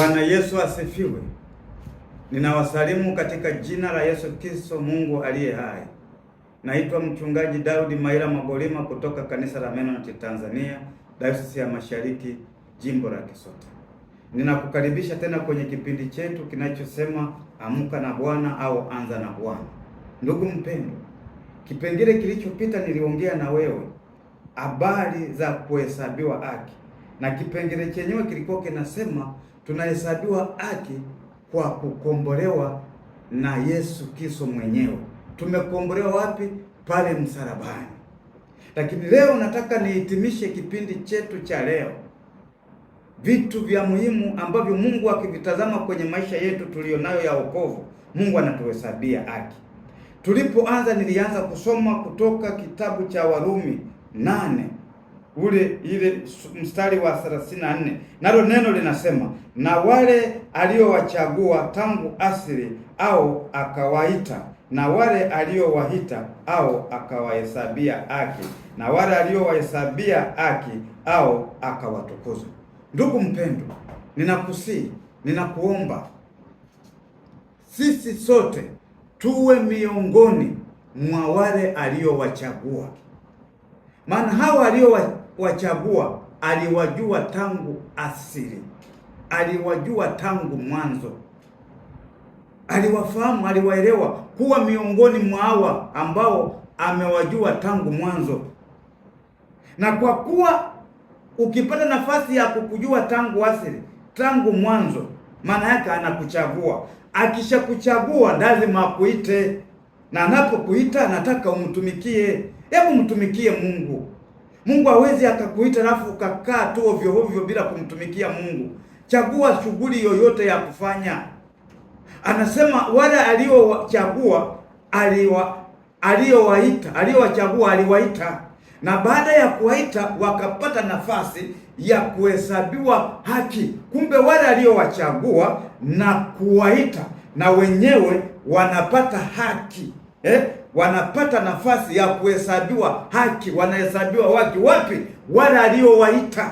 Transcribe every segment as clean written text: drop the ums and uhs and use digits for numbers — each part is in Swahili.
Bwana Yesu asifiwe. Ninawasalimu katika jina la Yesu Kristo, Mungu aliye hai. Naitwa Mchungaji Daudi Maila Magolima kutoka kanisa la Mennonite Tanzania, Dayosisi ya Mashariki, Jimbo la Kisota. Ninakukaribisha tena kwenye kipindi chetu kinachosema amka na Bwana au anza na Bwana. Ndugu mpendwa, kipengele kilichopita niliongea na wewe habari za kuhesabiwa haki, na kipengele chenyewe kilikuwa kinasema tunahesabiwa haki kwa kukombolewa na Yesu Kristo mwenyewe. Tumekombolewa wapi? Pale msalabani. Lakini leo nataka nihitimishe kipindi chetu cha leo, vitu vya muhimu ambavyo Mungu akivitazama kwenye maisha yetu tuliyonayo ya wokovu, Mungu anatuhesabia haki. Tulipoanza nilianza kusoma kutoka kitabu cha Warumi 8 ule ile mstari wa 34, nalo neno linasema, na wale aliowachagua tangu asili au akawaita, na wale aliowaita au akawahesabia haki, na wale aliowahesabia haki au akawatukuza. Ndugu mpendwa, ninakusihi, ninakuomba sisi sote tuwe miongoni mwa wale aliowachagua, maana hawa aliowachagua aliwajua tangu asili, aliwajua tangu mwanzo, aliwafahamu, aliwaelewa kuwa miongoni mwa hawa ambao amewajua tangu mwanzo. Na kwa kuwa ukipata nafasi ya kukujua tangu asili, tangu mwanzo, maana yake anakuchagua. Akishakuchagua lazima akuite, na anapokuita anataka umtumikie. Hebu mtumikie Mungu. Mungu hawezi akakuita alafu ukakaa tu ovyo ovyo bila kumtumikia Mungu. Chagua shughuli yoyote ya kufanya. Anasema wale aliochagua aliowaita, aliowachagua aliwaita, na baada ya kuwaita wakapata nafasi ya kuhesabiwa haki. Kumbe wale aliowachagua na kuwaita na wenyewe wanapata haki eh? Wanapata nafasi ya kuhesabiwa haki. Wanahesabiwa haki wapi? Wale aliowaita.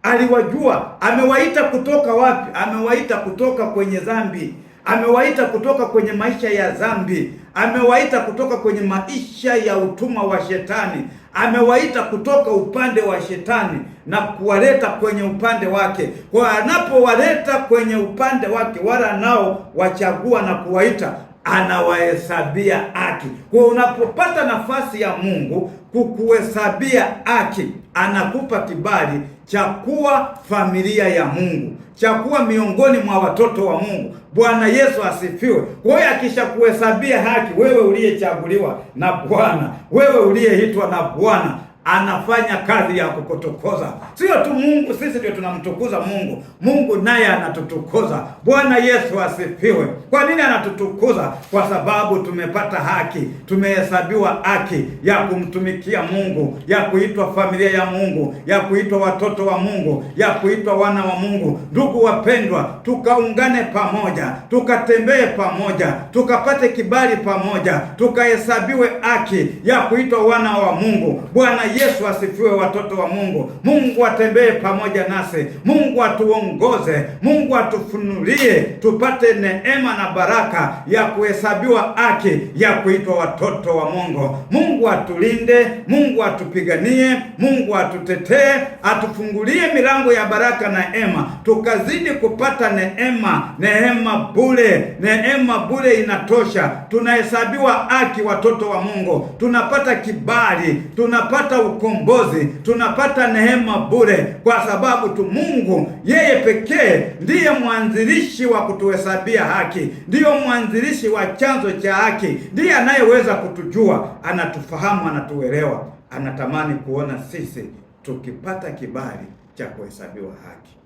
Aliwajua. Amewaita kutoka wapi? Amewaita kutoka kwenye dhambi, amewaita kutoka kwenye maisha ya dhambi, amewaita kutoka kwenye maisha ya utumwa wa shetani, amewaita kutoka upande wa shetani na kuwaleta kwenye upande wake. Kwa anapowaleta kwenye upande wake, wala nao wachagua na kuwaita, anawahesabia haki. Kwa unapopata nafasi ya Mungu kukuhesabia haki, anakupa kibali cha kuwa familia ya Mungu, cha kuwa miongoni mwa watoto wa Mungu. Bwana Yesu asifiwe. Kwa hiyo akishakuhesabia haki, wewe uliyechaguliwa na Bwana, wewe uliyeitwa na Bwana, anafanya kazi ya kukutukuza. Sio tu Mungu, sisi ndio tunamtukuza Mungu, Mungu naye anatutukuza. Bwana Yesu asifiwe. Kwa nini anatutukuza? Kwa sababu tumepata haki, tumehesabiwa haki ya kumtumikia Mungu, ya kuitwa familia ya Mungu, ya kuitwa watoto wa Mungu, ya kuitwa wana wa Mungu. Ndugu wapendwa, tukaungane pamoja, tukatembee pamoja, tukapate kibali pamoja, tukahesabiwe haki ya kuitwa wana wa Mungu. Bwana Yesu asifiwe, watoto wa Mungu. Mungu atembee pamoja nasi, Mungu atuongoze, Mungu atufunulie, tupate neema na baraka ya kuhesabiwa haki ya kuitwa watoto wa Mungu. Mungu atulinde, Mungu atupiganie, Mungu atutetee, atufungulie milango ya baraka na neema, tukazidi kupata neema, neema bure, neema bure inatosha. Tunahesabiwa haki, watoto wa Mungu, tunapata kibali, tunapata ukombozi, tunapata neema bure, kwa sababu tu Mungu yeye pekee ndiye mwanzilishi wa kutuhesabia haki, ndiyo mwanzilishi wa chanzo cha haki, ndiye anayeweza kutujua, anatufahamu, anatuelewa, anatamani kuona sisi tukipata kibali cha kuhesabiwa haki.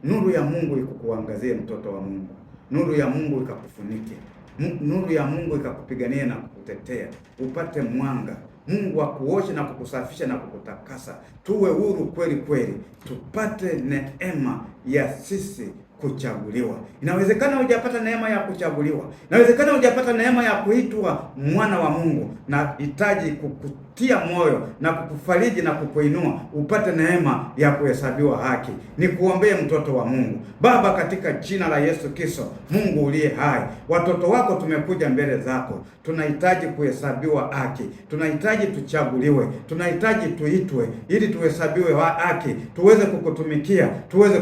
Nuru ya Mungu ikukuangazie, mtoto wa Mungu. Nuru ya Mungu ikakufunike, nuru ya Mungu ikakupigania na kukutetea, upate mwanga. Mungu akuoshe na kukusafisha na kukutakasa, tuwe huru kweli kweli, tupate neema ya sisi Kuchaguliwa. Inawezekana hujapata neema ya kuchaguliwa, inawezekana hujapata neema ya kuitwa mwana wa Mungu, na hitaji kukutia moyo na kukufariji na kukuinua upate neema ya kuhesabiwa haki. Nikuombee mtoto wa Mungu. Baba, katika jina la Yesu Kristo, Mungu uliye hai, watoto wako tumekuja mbele zako, tunahitaji kuhesabiwa haki, tunahitaji tuchaguliwe, tunahitaji tuitwe ili tuhesabiwe haki, tuweze kukutumikia, tuweze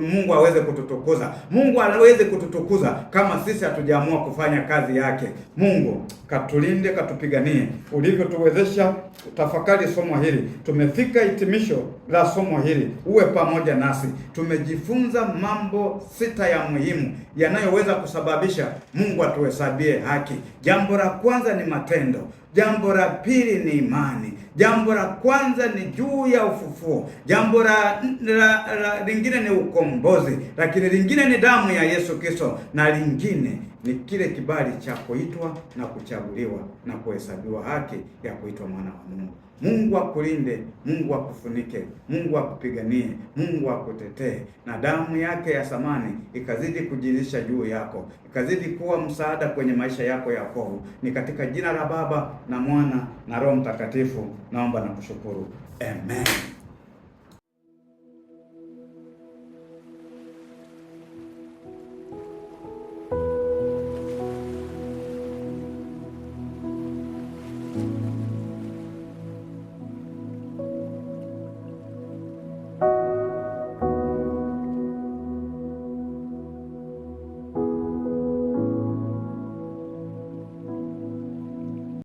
Mungu aweze kututukuza. Mungu aweze kututukuza kama sisi hatujaamua kufanya kazi yake. Mungu katulinde, katupiganie, ulivyotuwezesha tafakari somo hili. Tumefika hitimisho la somo hili, uwe pamoja nasi. Tumejifunza mambo 6 ya muhimu yanayoweza kusababisha Mungu atuhesabie haki. Jambo la kwanza ni matendo. Jambo la pili ni imani. Jambo la kwanza ni juu ya ufufuo. Jambo la lingine ni ukombozi, lakini lingine ni damu ya Yesu Kristo, na lingine ni kile kibali cha kuitwa na kuchaguliwa na kuhesabiwa haki ya kuitwa mwana wa Mungu. Mungu akulinde, Mungu akufunike, Mungu akupiganie, Mungu akutetee, na damu yake ya thamani ikazidi kujilisha juu yako, ikazidi kuwa msaada kwenye maisha yako ya wokovu. Ni katika jina la Baba na Mwana na Roho Mtakatifu naomba na kushukuru, amen.